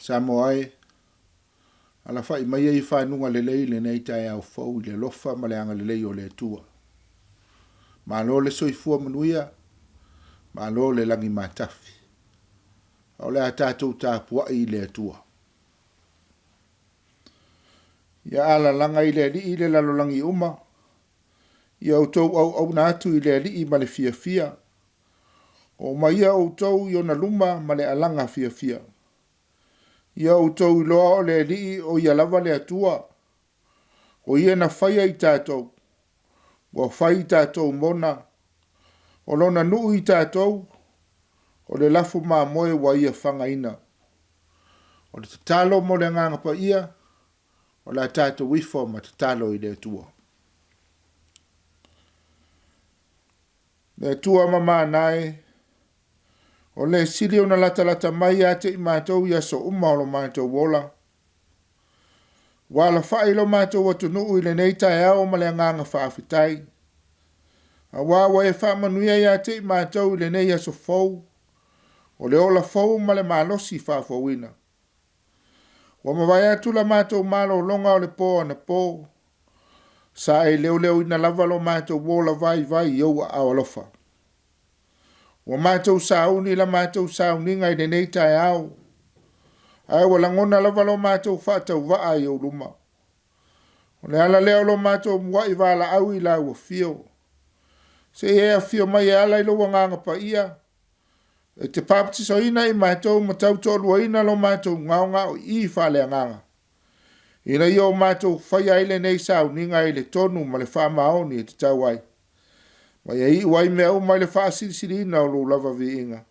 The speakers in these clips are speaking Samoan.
Samoa e, alafai maia i fanuga lelei lenei taeao fou i le alofa ma le agalelei o le Atua. Malo le soifua manuia, malo le lagi matafi. A o le a tatou tapuai i le Atua. Ia alalaga i le Alii le lalolagi uma, ia outou auauna atu i le Alii ma le fiafia. Oo mai ia outou i ona luma ma le alaga fiafia. Ia outou iloa o le Alii o ia lava le Atua, o ia na faia i tatou, ua fai i tatou mona, o lona nuu i tatou, o le lafu mamoe ua ia fagaina. O le tatalo mo le Agaga Paia, o le a tatou ifo ma tatalo i le Atua. Le Atua mamana e, o le sili ona latalata mai ia te i matou i aso uma o lo matou ola, ua alafai lo matou atunuu i lenei taeao ma le agaga faafetai, aua ua e faamanuia ia te i matou i lenei aso fou, o le ola fou ma le malosi faafouina. Ua mavae atu la matou malologa o le po anapo, sa e leoleoina lava lo matou ola vaivai i ou aao alofa. Ua matou sauni la matou sauniga i lenei taeao, ae ua lagona lava lo matou faatauvaa i ou luma. O le ala lea o lo matou muai valaau i lau afio. Se i e afio mai e ala i lou agaga paia, e te papatisoina i matou ma tautoaluaina lo matou gaogaoii faaleagaga, ina ia o matou faia ai lenei sauniga i le tonu ma le faamaoni e tatau ai, ma ia iu ai mea uma i le faasilisiliina o lou lava viiga.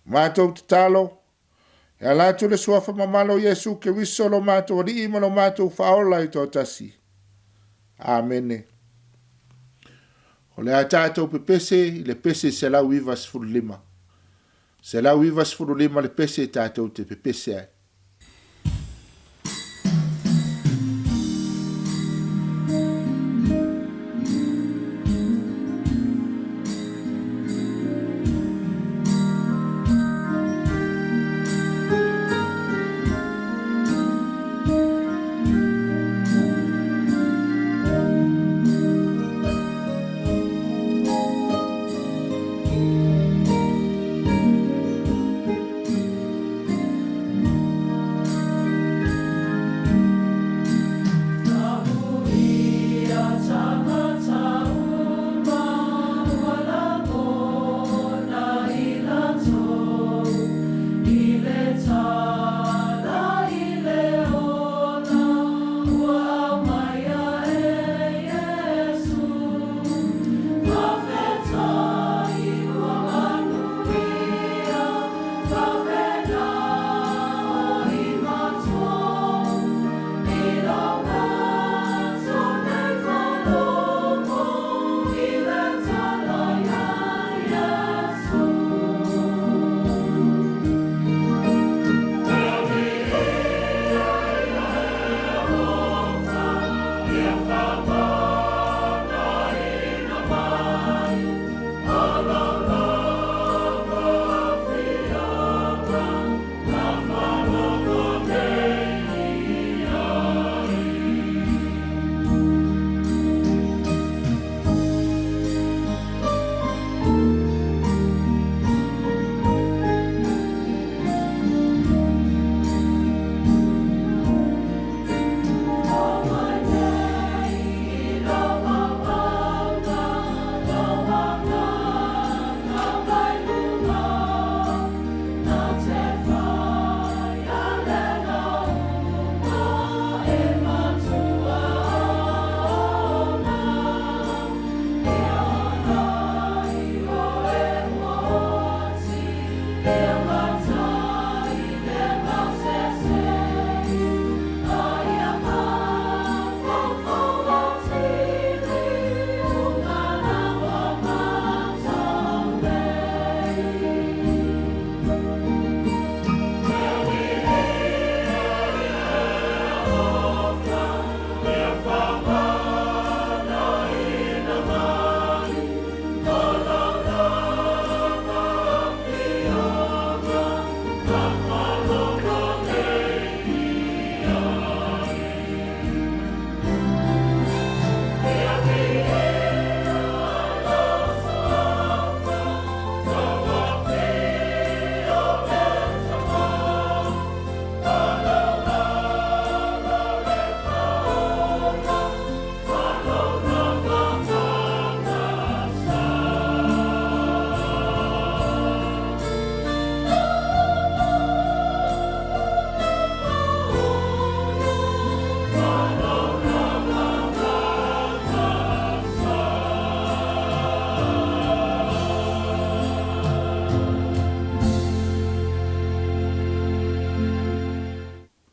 Matou tatalo, e ala atu le suafa mamalo o Iesu Keriso lo matou Alii ma lo matou Faaola e toatasi. Amene. O le a tatou pepese i le pese 195. 195 le pese tatou te pepese ai.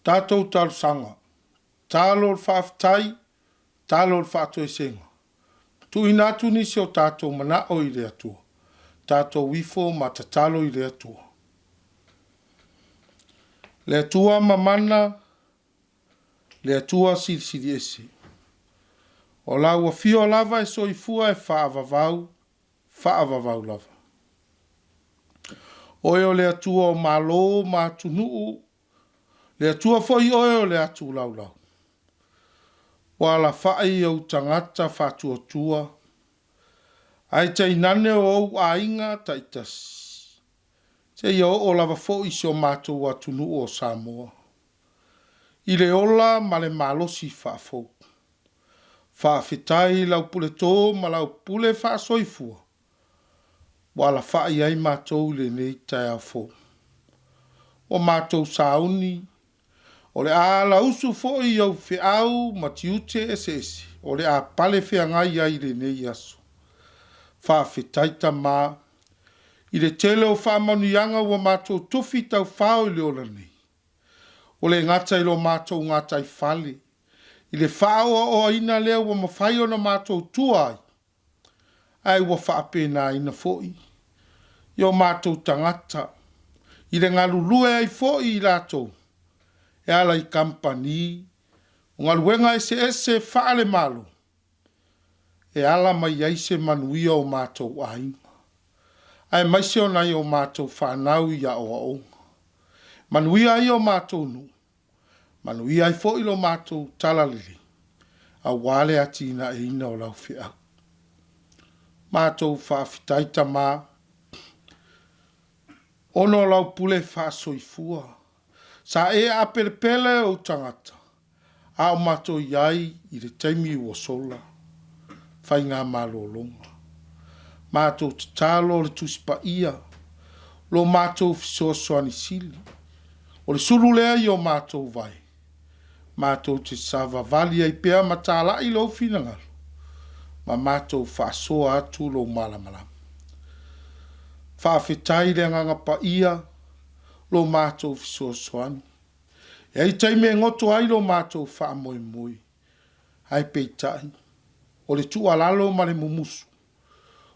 Tatou talosaga, tatalo le faafetai, tatalo le faatoesega. Tuuina atu nisi o tatou manao i le Atua. Tatou ifo ma tatalo i le Atua. Le Atua mamana, le Atua silisili ese. O lau afio lava e soifua e faavavau, faavavau lava. Oe o le Atua o Malo ma atunuu, le Atua foi oe o le atu laulau. Ua alafai ou tagata faatuatua, ae tainane o ou aiga taitasi, seia oo lava foi i si o matou atunuu o Samoa, i le ola ma le malosi faafou. Faafetai i lau puleto ma lau pule faasoifua ua alafai ai matou i lenei taeao fou. Ua matou sauni, o le a alausu foi i ou feau ma tiute eseese o le a pale feagai ai i lenei aso. Faafetai Tama i le tele o faamanuiaga ua matou tufi taufao i le ola nei. Ua le gata i lo matou gataifale, i le faaoaoaina lea ua mafai ona matou tua ai, ae ua faapenaina foi i o matou tagata i le galulue ai foi i latou e ala i kamupani o galuega eseese faale-Malo e ala mai ai se manuia o matou aiga, aemaise o nai o matou fanau i aoaoga. Manuia ai o matou nuu, manuia ai foi lo matou talalelei, aua le atinaeina o lau feau. Matou faafetai Tama, ona o lau pule faasoifua, sa e aapelepele ou tagata a o matou i ai i le taimi ua sola, faiga malologa. Matou tatalo o le Tusi Paia, lo matou fesoasoani sili, o le sulu lea i o matou vae, matou te savavali ai pea ma talai lou finagalo, ma matou faasoa atu lou malamalama. Faafetai i le Agaga Paia, lo matou fesoasoani. E i ai taimi e goto ai lo matou faamoemoe, ae peitai, o le tuualalo ma le mumusu,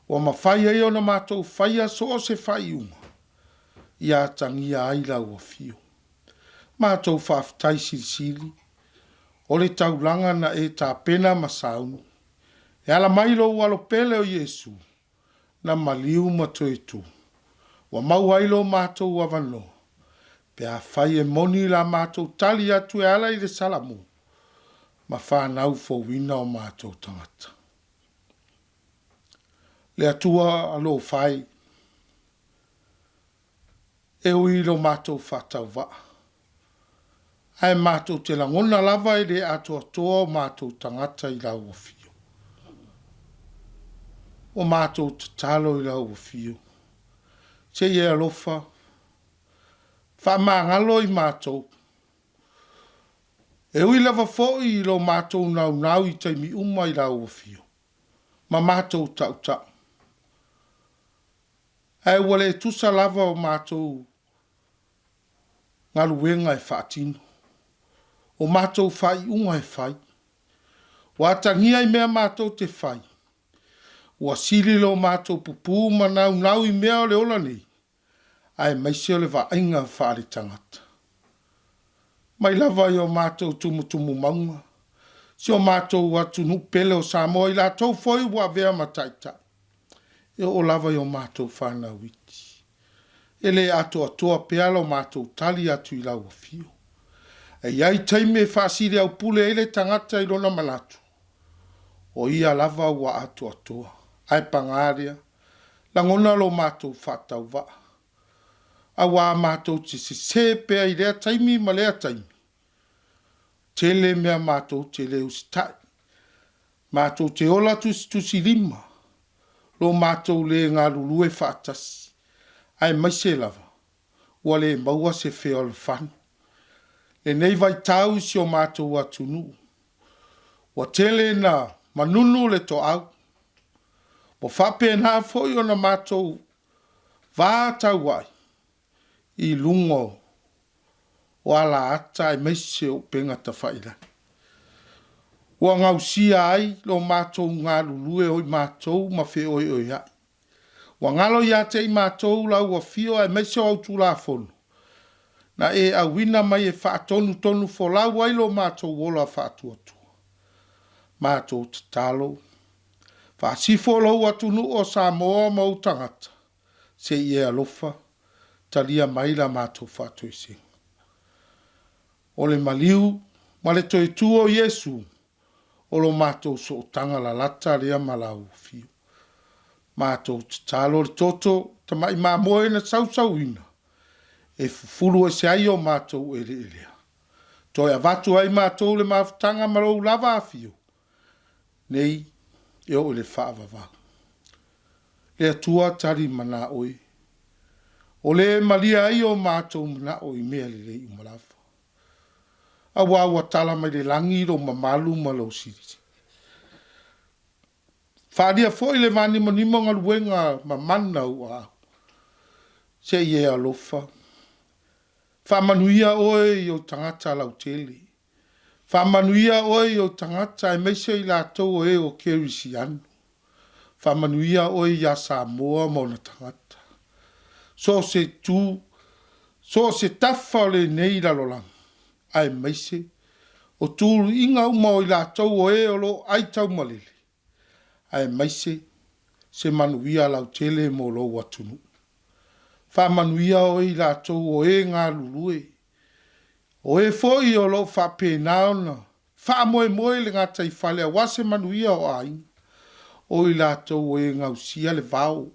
ua mafai ai ona matou faia so o se faaiuga, ia atagia ai lau afio. Matou faafetai silisili, o le taulaga na e tapena ma sauni, e ala mai lou alo pele o Iesu, na maliu ma toe tu, ua maua ai lo matou avanoa, pe afai e moni la matou tali atu e ala i le Salamu, ma fanau fouina o matou tagata. Le Atua alofa e, e ui i lo matou faatauvaa, ae matou te lagona lava e le atoatoa o matou tagata i lau afio. Ua matou tatalo i lau afio, se i e alofa, faamagalo i matou. E ui lava foi i lo matou naunau i taimi uma i lau afio, ma matou tautau, ae ua le tusa lava o matou galuega e faatino, o matou faaiuga e fai. Ua atagia i mea matou te fai, ua sili lo matou pupu ma naunau i mea o le ola nei, aemaise o le vaaiga faale-tagata. Mai lava i o matou tumutumu mauga, si o matou atunuu pele o Samoa, i latou foi ua avea ma taitai, e oo lava i o matou fanau iti. E le atoatoa pea lo matou tali atu i lau afio. E i ai taimi e faasiliaupule ai le tagata i lona manatu, o ia lava ua atoatoa. Ae paga lea, lagona lo matou faatauvaa, aua matou te sese pea i lea taimi ma lea taimi, tele mea matou te le usitai, matou te ola tusitusilima, lo matou le galulue faatasi, aemaise lava ua le maua se fealofani. Lenei vaitau i si o matou atunuu, ua tele ina manunu le toau, ua faapena foi ona matou va tauai i luga O alaata aemaise o upega tafailagi. Ua gausia ai lo matou galulue o i matou ma feoeoea'i. Ua galo ia te i matou lau afio aemaise o au Tulafono na e auina mai e faatonutonu folau ai lo matou ola faatuatua. Matou tatalo, faasifo lou atunuu o Samoa ma ou tagata, se i e alofa, talia mai la matou faatoesega. O le maliu ma le toe tu o Iesu, o lo matou sootaga lalata lea ma lau afio. Matou tatalo le toto tamai mamoe na sausauina, e fufulu ese ai o matou eleelea. Toe avatu ai matou le mafutaga ma lou lava afio, nei e oo i le faavavau. Le Atua tali mana oe, o le e malie ai o matou manao i mea lelei uma lava. Aua ua tala mai le lagi lou mamalu ma lou silisili. Faalia foi le vanimonimo galuega mamana o ou aao. Se i e alofa, faamanuia oe i ou tagata lautele. Faamanuia oe i ou tagata aemaise i latou o e o Kerisiano. Faamanuia oe ia Samoa ma ona tagata. So o se itu, so o se tafa o lenei lalolagi, aemaise o tuluiga uma o i latou o e o lo o aitaumalele, aemaise se manuia lautele mo lou atunuu. Faamanuia oe i latou o e galulue, o e foi o lo o faapena ona faamoemoe i le gataifale aua se manuia o aiga, o i latou o e gausia le vao,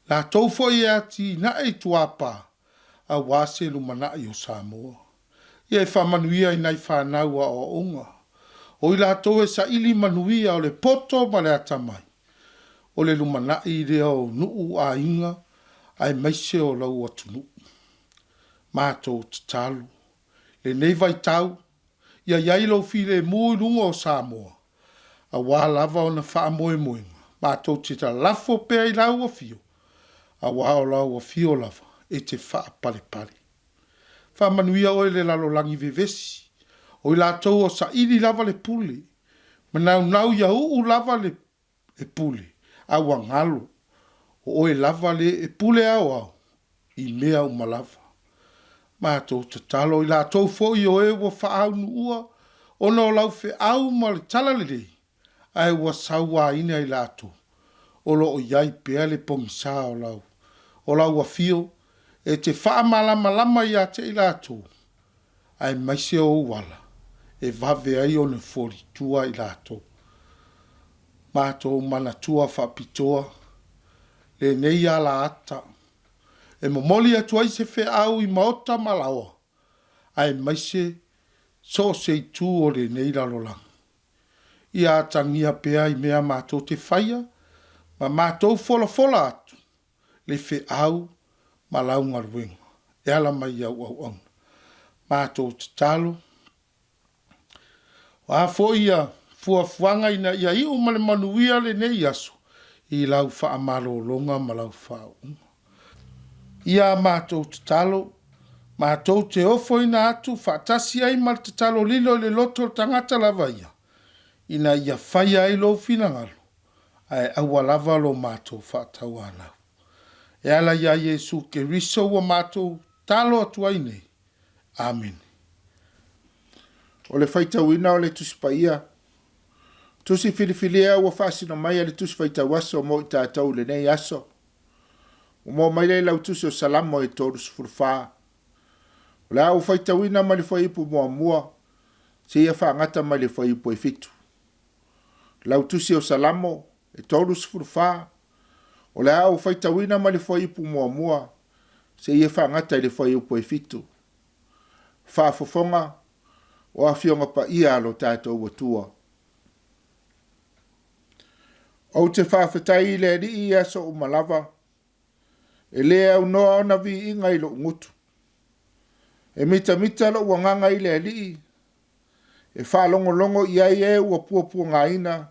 latou foi e atinae i tuapa aua se lumanai o Samoa. Ia e faamanuia i nai fanau aoaoga, o i latou e saili manuia o le poto ma le atamai, o le lumanai lea o nuu, aiga aemaise o lou atunuu. Matou tatalo, lenei vaitau, ia i ai lou filemu i luga o Samoa, aua lava ona faamoemoega, matou te lalafo pea i lau afio, aua o lau afio lava e te faapalepale. Faamanuia oe i le lalolagi vevesi, o i latou o saili lava le pule, ma naunau ia uu lava le pule, a ua galo, o oe lava le e pule aoao i mea uma lava. Matou tatalo, i latou foi o e ua faaunuua ona o lau feau ma le talalelei, ae ua sauaina i latou, o lo o i ai pea le pogisa o lau o lau afio e te faamalamalama ia te i latou, aemaise o ou ala e vave ai ona folitua i latou. Matou manatua faapitoa lenei alaata e momoli atu ai se feau i maota ma laoa, aemaise so o se itu o lenei lalolagi. Ia atagia pea i mea matou te faia ma matou folafola atu le feau ma lau galuega e ala mai i au auauna. Matou tatalo, o a foi ia fuafuaga ina ia iu ma le manuia lenei aso i lau faamalologa ma lau faauuga. Ia a matou tatalo, matou te ofoina atu faatasi ai ma le tatalo lilo i le loto o le tagata lava ia, ina ia faia ai lou finagalo, ae aua lava lo matou faatauanau. E ala iā Iesu Keriso ua matou talo atu ai nei. Amene. O le faitauina o le Tusi Paia, Tusi filifilia ua faasino mai e le Tusi Faitau Aso mo i tatou i lenei aso. Ua maua mai lea i lau Tusi o Salamo e 34. O le a ou faitauina mai le fuaiupu muamua seia faagata mai le fuaiupu e 7. Lau Tusi o Salamo e 34, o le a ou faitauina mai le fuaiupu muamua seia faagata i le fuaiupu e 7. Faafofoga o Afioga Paia a lo tatou Atua. Ou te faafetai i le Alii i aso uma lava, e le aunoa ona viiga i lou gutu. E mitamita lou agaga i le Alii, e faalogologo i ai e ua puapuagaina,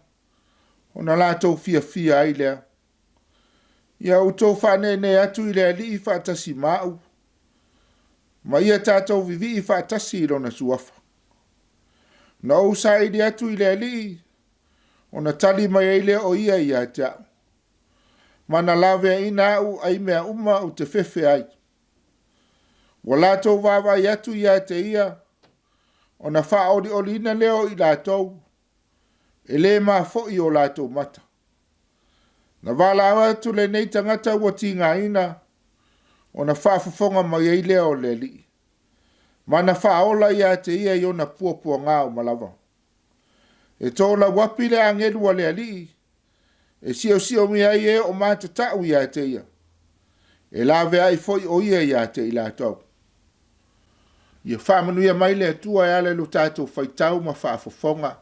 ona latou fiafia ai lea. Ia outou faaneenee atu i le Alii faatasi ma au. Ma ia tatou vivii faatasi i Lona Suafa. Na ou saili atu i le Alii, ona tali mai ai lea o Ia ia te au, ma na laveaina au ai mea uma ou te fefe ai. Ua latou vaavaai atu ia te Ia, ona faaolioliina lea o i latou, e le mafo'i o latou mata. Na valaau atu lenei tagata ua tigaina, ona faafofoga mai ai lea o le Alii, ma na faaola ia te ia i ona puapuaga uma lava. E tolauapi le agelu a le Alii, e siosiomia ai e o matatau ia te ia, e laveai foi o ia ia te i latou. Ia faamanuia mai le Atua e ala i lo tatou faitau ma faafofoga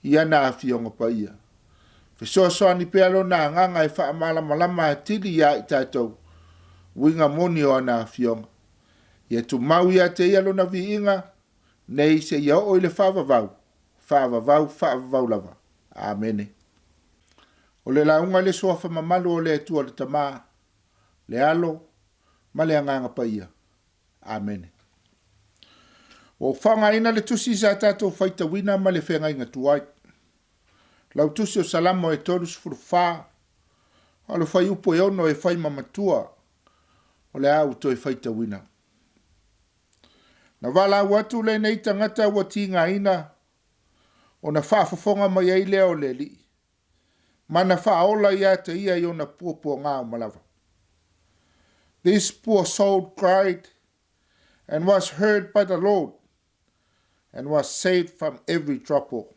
i ana Afioga Paia. Fesoasoani pea Lona Agaga e faamalamalama atili ia i tatou uiga moni o ana Afioga. Ia tumau ia te ia Lona viiga, nei seia oo i le faavavau, faavavau, faavavau lava. Amene. O le lauga i le Suafa mamalu o le Atua le Tama, le Alo, ma le Agaga Paia. Amene. Ua ou faogaina le tusi sa tatou faitauina ma le feagaiga tuai. Lau tusi o Salamo e 34, o le fuaiupu e 6 e fai ma matua, o le a ou toe faitauina. Na valaau atu lenei tagata ua tigaina, ona faafofoga mai ai lea o le Alii, ma na faaola ia te ia i ona puapuaga uma lava. This poor soul cried and was heard by the Lord and was saved from every trouble.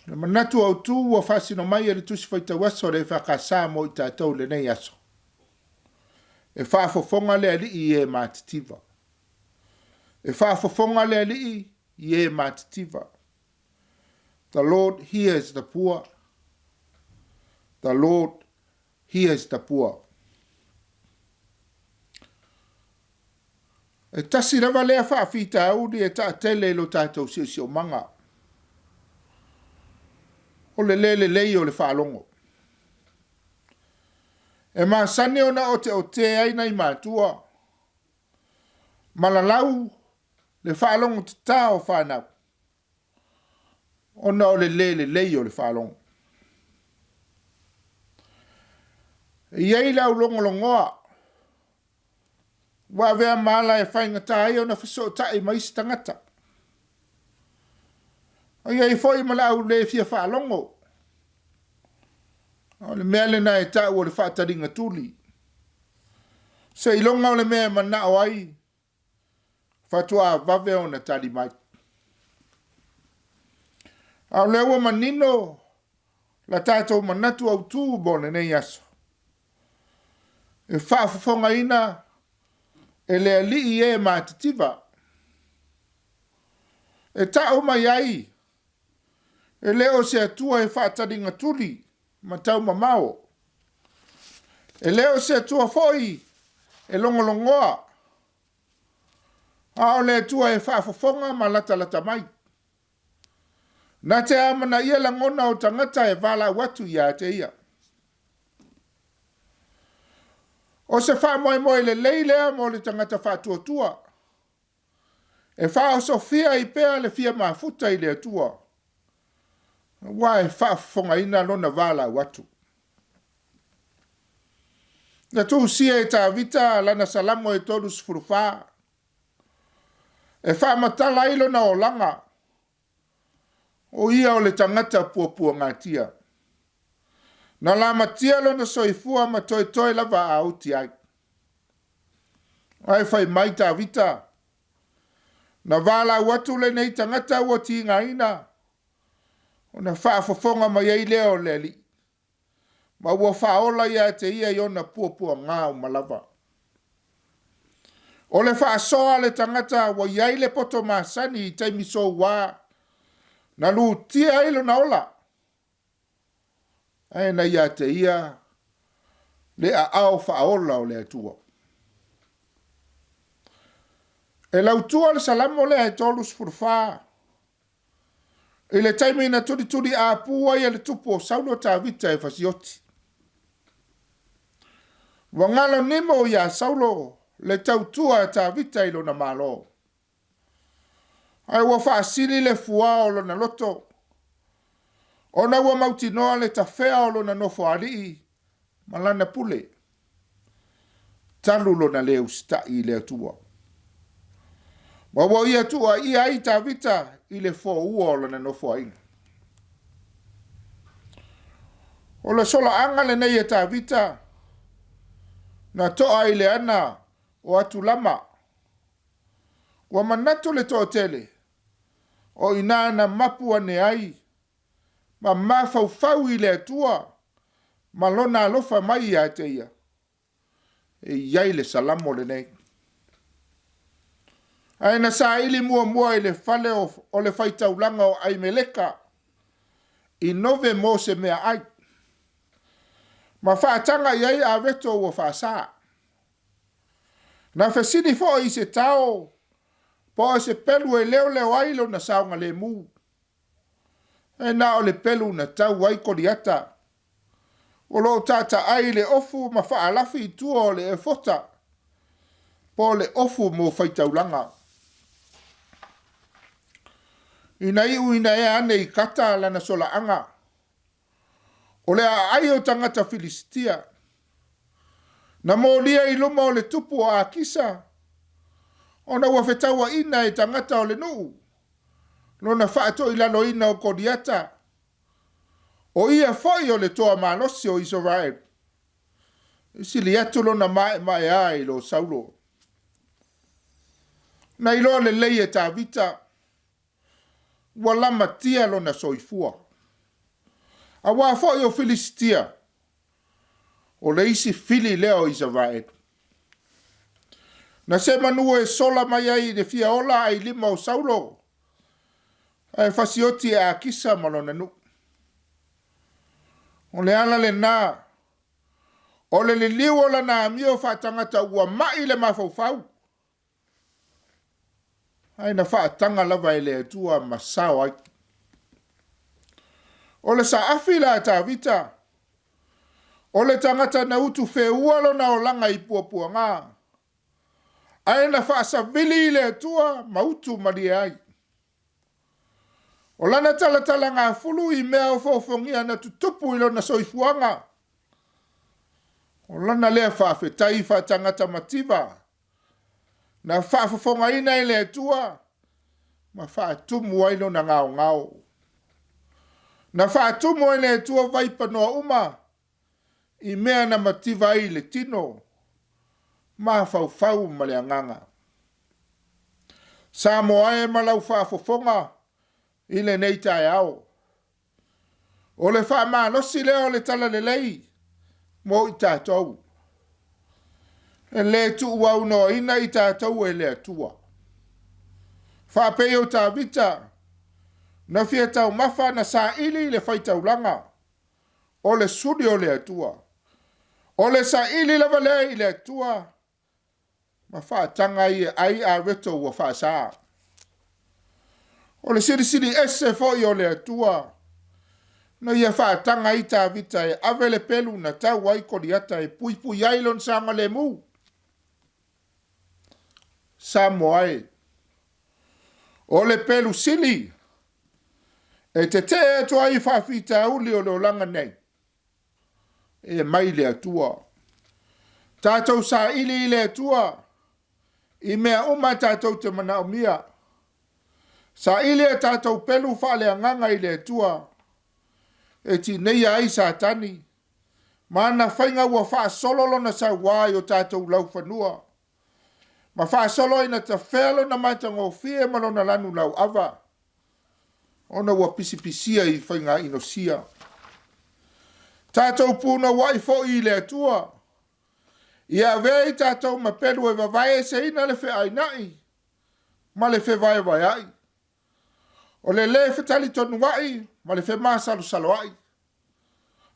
O le manatu autu ua faasino mai e le Tusi Faitau Aso a le EFKS mo i tatou i lenei aso. E faafofoga le Alii i e matitiva. E faafofoga le Alii i e matitiva. The Lord hears the poor. The Lord hears the poor. E tasi lava lea faafitauli e taatele i lo tatou siosiomaga, o le le lelei o le faalogo. E masani ona oteote ai nai matua ma lalau le faalogo tata o fanau ona o le le lelei o le faalogo. E i ai le aulogologoa ua avea ma ala e faigata ai ona fesootai ma isi tagata. E i ai foi ma le au le fia faalogo. O le mea lena e tau o le faataliga tuli. Seiloga o le mea e manao ai faatoa vave ona tali mai. A o lea ua manino la tatou manatu autu mo lenei aso, e faafofogaina e le Alii e matitiva, e tau mai ai, e le o se Atua e faataliga tuli ma taumamao, e le o se Atua foi e logologoa, a o le Atua e faafofoga ma latalata mai. Na te amanaia lagona o tagata e valaau atu ia te ia. O se faamoemoe lelei lea mo le tagata faatuatua, e faaosofia ai pea le fia mafuta i le Atua, aua e faafofogaina lona valaau atu. Na tusia e Tavita lana Salamo e 34, e faamatala ai lona olaga, o ia o le tagata puapuagatia. Na lamatia lona soifua ma toetoe lava a oti ai. Ae fai mai Tavita, Na valaau atu lenei tagata ua tigaina, ona faafofoga mai ai lea o le Alii, ma ua faaola ia te ia i ona puapuaga uma lava. O le faasoa a le tagata ua i ai le poto masani i taimi soua, na lutia ai lona ola, ae na ia te ia le aao faaola o le Atua. E lautua le Salamo lea e 34, i le taimi na tulituli apu ai e le tupu o Saulo Tavita e fasioti. Ua galo nimo ia Saulo le tautua a Tavita i lona Malo. Ae ua faasili le fuao o lona loto, ona ua mautinoa le tafea o lona nofoalii ma lana pule, talu lona le usitai i le Atua. Ma ua ia tuuaia ai Tavita i le foua o lana nofoaiga. O le solaaga lenei e Tavita, na toa i le ana o Atulama. Ua manatu le toatele, o i ina na mapu ane ai ma mafaufau i le Atua ma Lona alofa mai ia te ia, e i ai le Salamo lenei. Ae na saili muamua i le fale o le faitaulaga o Aimeleka i Nove mo se meaai, ma faataga i ai aveto ua faasa. Na fesili foi i se tao po o se pelu e leoleo ai lona saogalemu. E na o le pelu na tau ai Koliata, o lo o taataai i le ofu ma faalafi i tua o le efota, po o le ofu mo faitaulaga. Ina iu ina ea ane i Kata lana solaaga, o le aai o tagata Filisitia, na molia i luma o le tupu o Akisa, ona ua fetauaina e tagata o le nuu lona faatoilaloina o Koliata, o ia foi o le toa malosi o Isaraelu, e sili atu lona maemaea i lo Saulo. Na iloa lelei e Tavita ua lamatia lona soifua. Auā foi o Filisitia, o le isi fili lea o Isaraelu. Na se manu e sola mai ai i le fia ola ai lima o Saulo, ae fasioti e Akisa ma lona nuu. O le ala lena o le liliu o lana amio faatagata ua mai le mafaufau, ae na faataga lava e le Atua ma sao ai. O le saafi la a Tavita, o le tagata na utu feua lona olaga i puapuaga, ae na faasavili i le Atua ma utu malie ai. O lana talatalagafulu i mea ofoofogia na tutupu i lona soifuaga, o lana lea faafetai faatagata mativa na faafofogaina e le Atua ma faatumu ai lona gaogao. Na faatumu e le Atua vaipanoa uma i mea na mativa ai le tino, mafaufau ma le agaga. Samoa e ma lau faafofoga i lenei taeao. O le faamalosi lea o le Talalelei mo i tatou. E le tuuaunoaina i tatou e le Atua. Faapei o Tavita, na fia taumafa na saili i le faitaulaga o le suli o le Atua. O le saili lava lea i le Atua ma faataga ai e ai aveto ua faasa. O le silisili ese foi o le Atua na ia faataga ai Tavita e ave le pelu na tau ai Koliata e puipui ai lona saogalemu. Samoa e, o le pelu sili e tetee atu ai i faafitauli o le olaga nei, e mai le Atua. Tatou saili i le Atua i mea uma tatou te manaomia. Saili a tatou pelu faaleagaga i le Atua e tineia ai Satani ma ana faiga ua faasolo lona sauā i o tatou laufanua ma faasolo ina tafea lona matagofie ma lona lanu lauava ona ua pisipisia i faiga inosia. Tatou punouai foi i le Atua, ia avea i tatou ma pelu e vavaeeseina le feainai ma le fevaevaeai, o le lē fetalitonuai ma le femasalosaloai,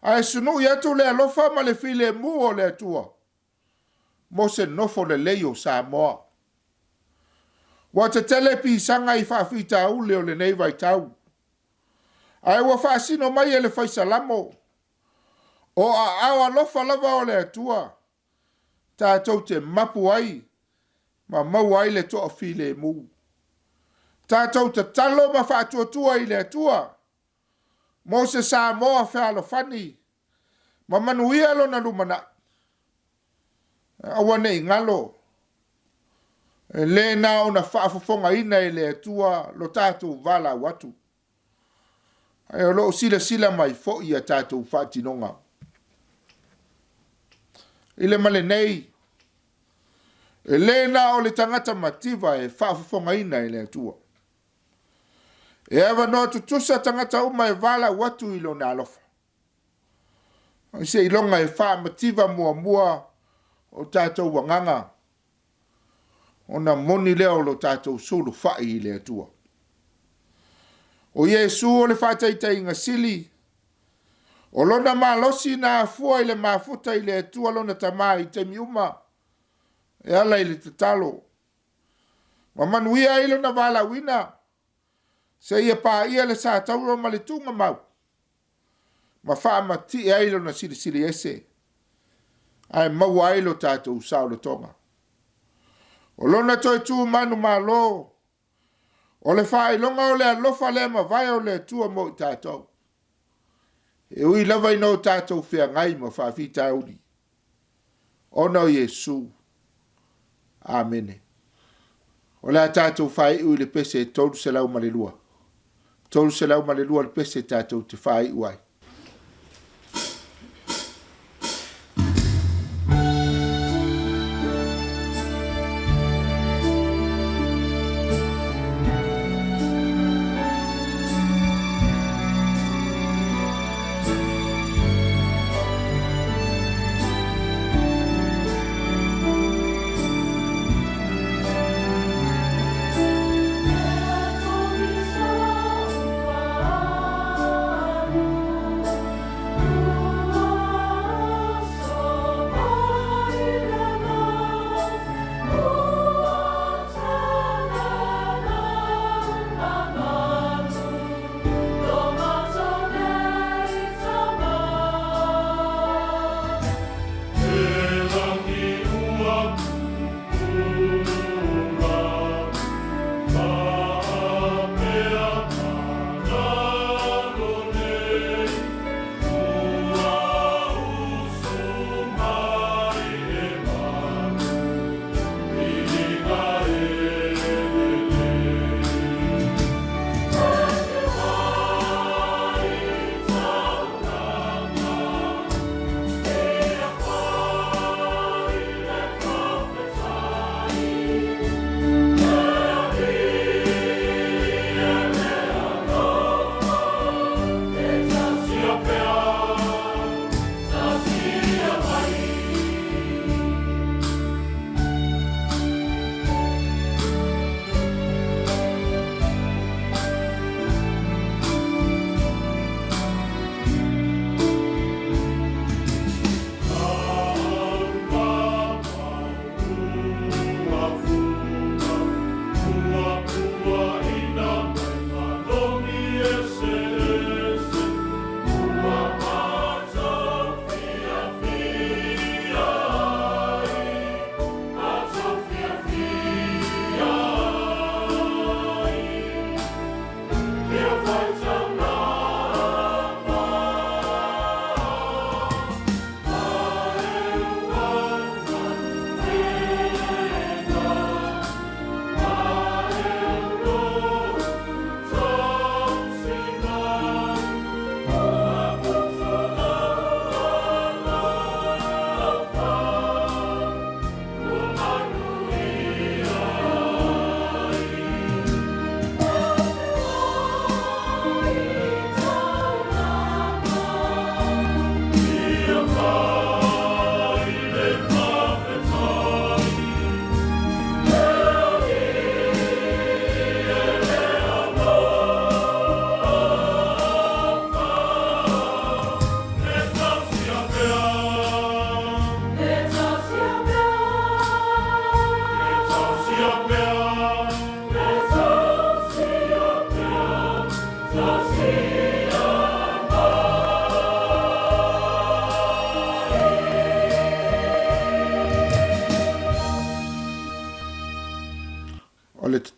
ae sunui atu le alofa ma le filemu o le Atua mo se nofo lelei o Samoa. Ua tetele pisaga i faafitauli o lenei vaitau, ae ua faasino mai e le Fai Salamo, o aao alofa lava o le Atua tatou te mapu ai. ma maua ai le toafilemu. Tatou tatalo ma faatuatua i le Atua mo se Samoa fealofani ma manuia lona lumanai. Aua ne i galo, e le na ona faafofogaina e le Atua lo tatou valaau atu, ae o lo o silasila mai foi i a tatou faatinoga. I le ma lenei, e le na o le tagata mativa e faafofogaina e le Atua. E avanoa tutusa tagata uma e valaau atu i lona alofa. Ai seiloga e faamativa muamua o tatou agaga ona moni lea o lo tatou sulufai i le Atua. O Iesu o le faataitaiga sili, o lona malosi na afua i le mafuta i le Atua lona Tama i taimi uma e ala i le tatalo, ma manuia ai lona valaauina seia paia le satauro ma le tuugamau, ma faamatie ai lona silisili ese, ae maua ai lo tatou saolotoga. O lona toe tu manumalo, o le faailoga o le alofa le mavae o le Atua mo i tatou, e ui lava ina o tatou feagai ma faafitauli, ona o Iesu. Amene. O le a tatou faaiu i le pese 302. 302 le pese tatou te faaiu ai.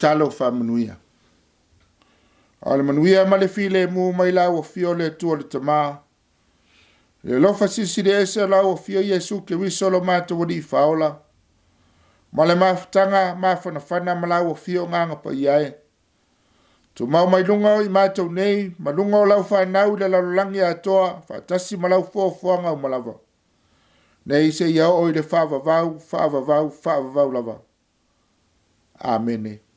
Tatalo faamanuia. A o le manuia ma le filemu mai lau Afio o le Atua le Tama, le alofa silisili ese o lau Afio Iesu Keriso lo matou Alii Faaola, ma le mafutaga mafanafana ma lau Afio Agaga Paia e, tumau mai luga o i matou nei ma luga o lau fanau i le lalolagi atoa faatasi ma lau foafoaga uma lava, nei seia oo i le faavavau, faavavau, faavavau lava. Amene.